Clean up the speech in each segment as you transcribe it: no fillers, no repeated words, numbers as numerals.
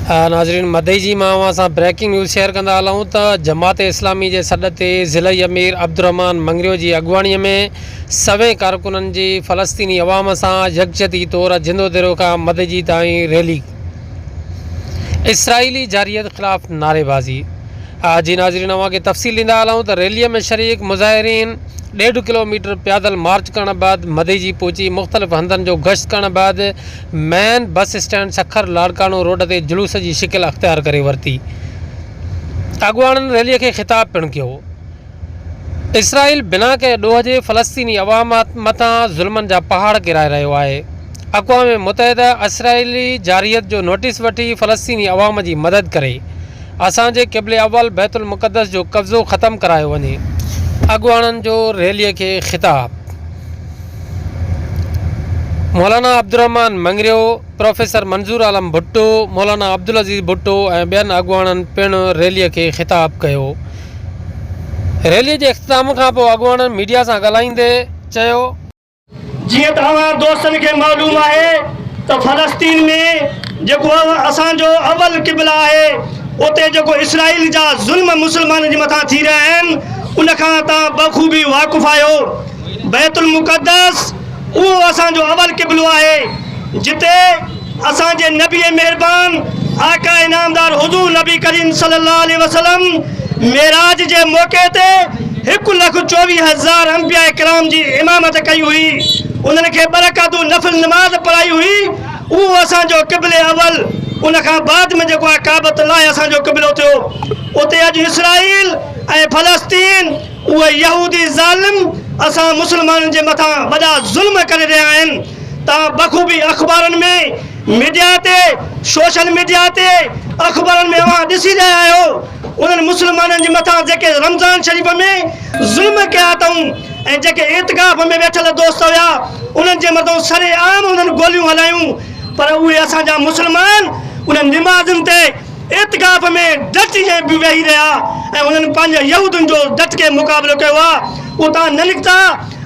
ناظرين مدئي جي مان اوهان سان بريڪنگ نيوز شيئر ڪندا هلون ته جماعت اسلامي جي سڏ تي ضلعي امير عبدالرحمان مڱريو جي اڳواڻي ۾ سوين ڪارڪنن جي فلسطيني عوام سان يڪجهتي طور جندوديرو کان مدئجي تائين ريلي اسرائيلي جارحيت خلاف نعريبازي جي ناظرين اوهان کي تفصيل ڏيندا هلون ته ريلي ۾ شريڪ مظاهرين ڏيڍ ڪلو ميٽر پيادل مارچ ڪرڻ بعد مدئجي پهچي مختلف هنڌن جو گشت ڪرڻ بعد main bus stand Sukkur Larkana road تي جلوس جي شڪل اختيار ڪري ورتي. اڳواڻن ريلي کي خطاب پڻ ڪيو. اسرائيل بنا ڪنهن ڏوهه جي فلسطيني عوام مٿان ظلمن جا پهاڙ ڪيرائي رهيو آهي. اقوام متحده اسرائيلي جارحيت جو نوٽيس وٺي فلسطيني عوام جي مدد ڪري. اسان جي قبلي اول بيت المقدس جو قبضو ختم ڪرايو وڃي. اڳواڻن جو ريلي کي خطاب. مولانا عبدالرحمان مڱريو، پروفيسر منظور عالم ڀٽو، مولانا عبدالعزيز ڀٽو ۽ ٻين اڳواڻن پڻ ريلي کي خطاب ڪيو. ريلي جي اختتام کانپوء اڳواڻن ميڊيا سان ڳالهائيندي چيو. جيئن ته اوهان دوستن کي معلوم آهي ته فلسطين ۾ جيڪو اسان جو اول قبله آهي اتي جيڪو اسرائيل جا ظلم مسلمانن جي مٿان ٿي رهيا آهن ان کان توهان بخوبي واقف آهيو. بيت المقدس اهو اسان جو اول قبلو آهي جتي اسان جي نبي مهربان آقا انعامدار حضور نبي ڪريم صلي الله عليه وسلم معراج جي موقعي تي هڪ لک 24000 انبياء ڪرام جي امامت ڪئي هئي انهن کي ٻه رڪعتون نفل نماز پڙهائي هئي اهو اسان جو قبلي اول ان کان بعد ۾ جيڪو آهي ڪعبة الله اسان جو قبلو ٿيو اتي اڄ اسرائيل ۽ فلسطين اهي يهودي ظالم اسان مسلمانن جي مٿان وڏا ظلم ڪري رهيا آهن. توهان بخوبي اخبارن ۾ ميڊيا تي سوشل ميڊيا تي اخبارن ۾ اوهان ڏسي رهيا آهيو انهن مسلمانن جي مٿان جيڪي رمضان شريف ۾ ظلم ڪيا اٿئون ۽ جيڪي اعتڪاف ۾ ويٺل دوست هيا انهن جي مٿان سري عام انهن گوليون هلايون پر اهي اسان جا مسلمان انهن نمازن تي اعتڪاف ۾ ڊٽي ۽ به ويهي رهيا ۽ انهن پنهنجي يهودين جو ڊٽ ڪي مقابلو ڪيو آهي، اتان نه نڪتا،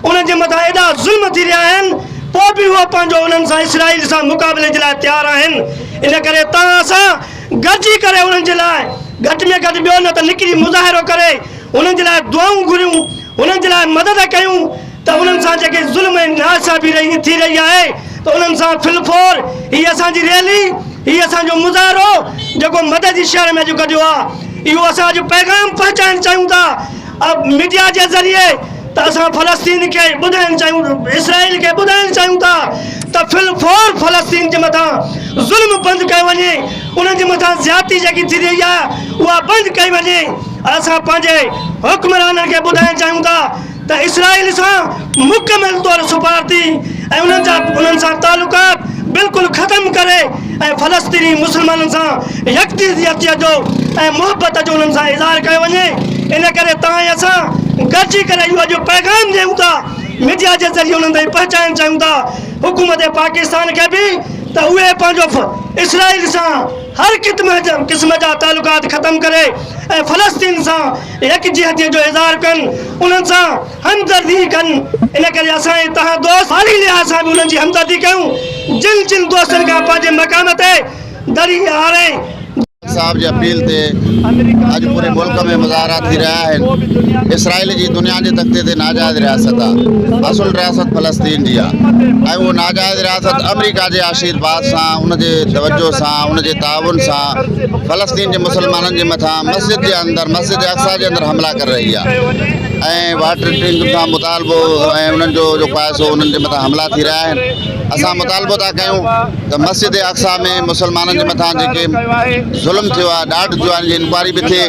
انهن جي مٿان ايڏا ظلم ٿي رهيا آهن، پوء به هو پنهنجو انهن سان اسرائيل سان مقابلي جي لاء تيار آهن، ان ڪري توهان اسان گڏجي ڪري انهن جي لاء گهٽ ۾ گهٽ ٻيو نه ته نڪري مظاهرو ڪري انهن جي لاء دعائون گهريون، انهن جي لاء مدد ڪيون. ته انهن سان جيڪي ظلم ۽ ناانصافي رهي ٿي رهي آهي ته انهن سان في الفور هي اسان جي ريلي هي اسان جو مظاهرو جيڪو مدد جي شهر ۾ اڄ ڪڍيو آهي اهو اسان اڄ پيغام پهچائڻ چاهيون ٿا ميڊيا جي ذريعي ته اسان فلسطين کي ٻڌائڻ چاهيون اسرائيل کي ٻڌائڻ چاهيون ٿا ته في الفور فلسطين جي مٿان ظلم بند ڪيو وڃي انهن جي مٿان زيادتي جيڪي ٿي رهي آهي اها بند ڪئي وڃي اسان پنهنجي حڪمرانن کي ٻڌائڻ چاهيون ٿا ته اسرائيل سان مڪمل طور سفارتي ۽ انهن جا انهن سان تعلقات بلڪل ختم ڪري ۽ فلسطيني مسلمانن سان يڪجهتي جو ۽ محبت جو انهن سان اظهار ڪيو وڃي ان ڪري توهان ۽ اسان گڏجي ڪري اهو اڄ پيغام ڏيون ٿا ميڊيا جي ذريعي انهن تائين پهچائڻ چاهيون ٿا حڪومت پاڪستان کي به ته اهي پنهنجو اسرائيل سان هر قسم جا تعلقات ختم ڪري ۽ فلسطين سان يڪجهتي جو اظهار ڪن، انهن سان همدردي ڪن، ان ڪري اسان ۽ توهان دوست مالي لحاظ سان به انهن جي همدردي ڪيون، جن جن دوستن کان پنهنجي مقام تي دري آڻي. صاحب جي اپيل تي اڄ پوري ملڪ ۾ مظاهرا ٿي رهيا آهن اسرائيل جي دنيا جي تختي تي ناجائز رياست آهي اصل رياست فلسطين جي آهي ۽ اهو ناجائز رياست آمريڪا جي آشيرباد سان ان جي توجه سان ان جي تعاون سان فلسطين جي مسلمانن جي مٿان مسجد جي اندر مسجد اقصيٰ جي اندر حملا ڪري رهي آهي ۽ واٽر ٽينڪن کان مطالبو ۽ انهن جو جيڪو آهي سو انهن جي مٿان حملا ٿي رهيا آهن اسان مطالبو ٿا ڪيون ته مسجد اقصيٰ ۾ مسلمانن جي مٿان جيڪي ظلم ٿيو آهي ڏاڍ ٿيو آهي ان جي انڪوائري به ٿئي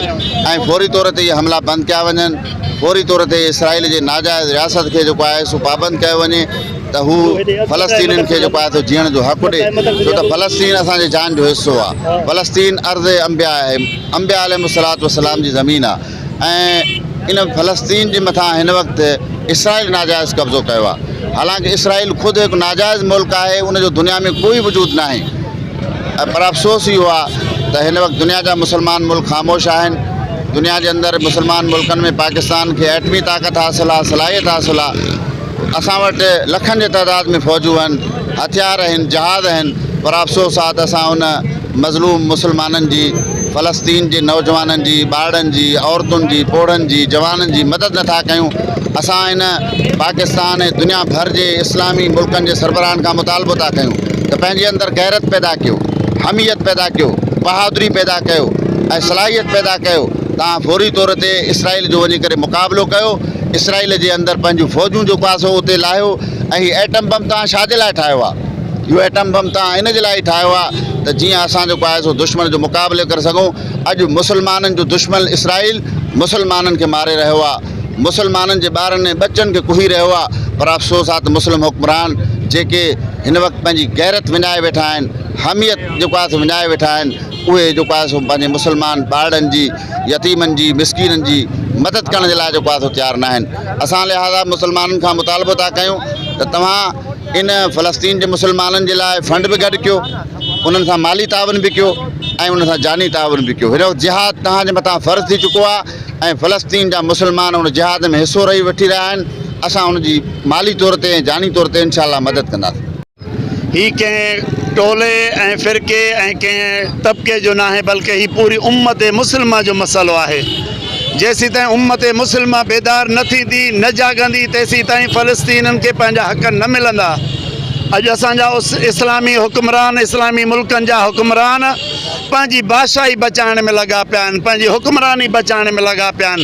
۽ فوري طور تي اهي حملا بند ڪيا وڃن فوري طور تي اسرائيل جي ناجائز رياست کي جيڪو آهي سو پابند ڪيو وڃي ته هو فلسطينين کي جيڪو آهي سو جيئڻ جو حق ڏي ڇو ته فلسطين اسان جي جان جو حصو آهي فلسطين ارض انبياء آهي انبياء عليهم الصلوة والسلام جي زمين آهي ۽ ان فلسطين جي مٿان هن وقت اسرائيل ناجائز قبضو ڪيو آهي حالانڪه اسرائيل خود هڪ ناجائز ملڪ آهي ان جو دنيا ۾ ڪوئي وجود ناهي پر افسوس اهو آهي ته هن وقت دنيا جا مسلمان ملڪ خاموش آهن دنيا جي اندر مسلمان ملڪن ۾ پاڪستان کي ايٽمي طاقت حاصل آهي صلاحيت حاصل آهي اسان وٽ لکن جي تعداد ۾ فوجون آهن، هٿيار آهن، جهاز آهن پر افسوس آهي ته اسان ان مظلوم مسلمانن جي فلسطين جي نوجوانن جي ٻارڙن جي عورتن جي پوڙهن جي جوانن جي مدد نٿا ڪيون اسان ان پاڪستان ۽ دنيا ڀر جي اسلامي ملڪن جي سربراهن کان مطالبو ٿا ڪيون ته پنهنجي اندر غيرت پيدا ڪيو حميت پيدا ڪيو بهادري پيدا ڪيو ۽ صلاحيت پيدا ڪيو توهان فوري طور تي اسرائيل جو وڃي ڪري مقابلو ڪيو اسرائيل جي اندر پنهنجون فوجون جيڪو آهي سو اتي لاهيو ۽ هي ايٽم بم توهان ڇا جي لاء ٺاهيو آهي اهو ايٽم بم توهان ان جي لاء ئي ٺاهيو آهي ته جيئن اسان جيڪو آهي سو دشمن جو مقابلو ڪري سگهون اڄ مسلمانن جو دشمن اسرائيل مسلمانن کي ماري رهيو آهي مسلمانن جي ٻارن ۽ ٻچن کي ڪهي رهيو آهي پر افسوس آهي ته مسلم حڪمران جيڪي هن وقت پنهنجي غيرت وڃائي ويٺا آهن حميت جيڪو آهي سو وڃائي ويٺا آهن اهي جيڪو آهي سو پنهنجي مسلمان ٻارڙن جي يتيمن جي مسڪينن جي مدد ڪرڻ جي لاء جيڪو آهي سو تيار ناهن اسان لهٰذا مسلمانن کان مطالبو ٿا ڪيون ته توهان ان فلسطين جي مسلمانن جي لاء فنڊ به گڏ ڪيو انهن سان مالي تعاون به ڪيو ۽ انهن سان جاني تعاون به ڪيو هن وقت جهاد توهان جي مٿان فرض ٿي چڪو آهي ۽ فلسطين جا مسلمان ان جهاد ۾ حصو رهي وٺي رهيا آهن اسان ان جي مالي طور تي ۽ جاني طور تي انشاء الله مدد ڪنداسين. هي ڪنهن ٽولي ۽ فرقي ۽ ڪنهن طبقي جو ناهي بلڪه هي پوري امت مسلمه جو مسئلو آهي. جيسيتائين امت مسلمه بيدار نه ٿيندي، نه جاڳندي تيسيتائين فلسطينين کي پنهنجا حق نه ملندا. اڄ اسان جا اسلامي حڪمران، اسلامي ملڪن جا حڪمران پنهنجي بادشاهي بچائڻ ۾ لڳا پيا آهن، پنهنجي حڪمراني بچائڻ ۾ لڳا پيا آهن.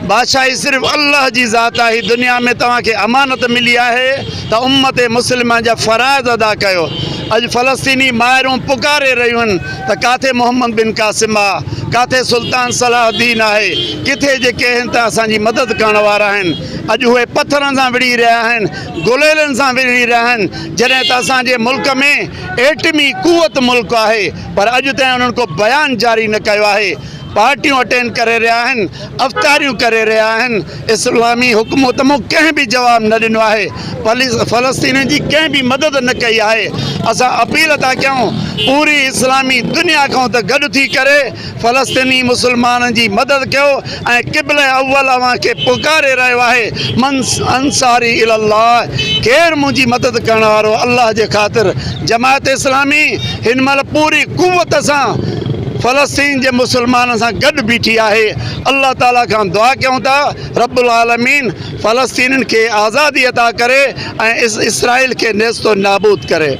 بادشاهي صرف الله جي ذات آهي، دنيا ۾ توهان کي امانت ملي آهي ته امت مسلمه جا فرائض ادا ڪيو. اڄ فلسطيني مائرون پڪاري رهيون آهن ته ڪاٿي محمد بن قاسم آ، ڪاٿي سلطان صلاح الدين آهي، ڪٿي جيڪي آهن ته اسان جي مدد ڪرڻ وارا آهن. اڄ اهي پٿرن سان وڙهي رهيا آهن، گليلن سان وڙهي رهيا آهن، جڏهن ته اسان جي ملڪ ۾ ايٽمي قوت ملڪ آهي پر اڄ تائين انهن ڪو بيان جاري نه ڪيو آهي. پارٽيون اٽينڊ ڪري رهيا آهن، افطاريون ڪري رهيا آهن، اسلامي حڪومت مون ڪنهن به جواب نه ڏنو آهي، فلسطينين جي ڪنهن به مدد نه ڪئي آهي، اسان اپيل ٿا ڪيون پوري اسلامي دنيا کان ته گڏ ٿي ڪري فلسطيني مسلمانن جي مدد ڪيو ۽ قبله اول اوهان کي پڪاري رهيو آهي من انصاري الي الله ڪير منهنجي مدد ڪرڻ وارو الله جي خاطر جماعت اسلامي هن مهل پوري قوت سان فلسطين جي مسلمانن سان گڏ بيٺي آهي الله تعالي کان دعا ڪيون ٿا رب العالمين فلسطينين کي آزادي عطا ڪري ۽ اسرائيل کي نيست و نابود ڪري.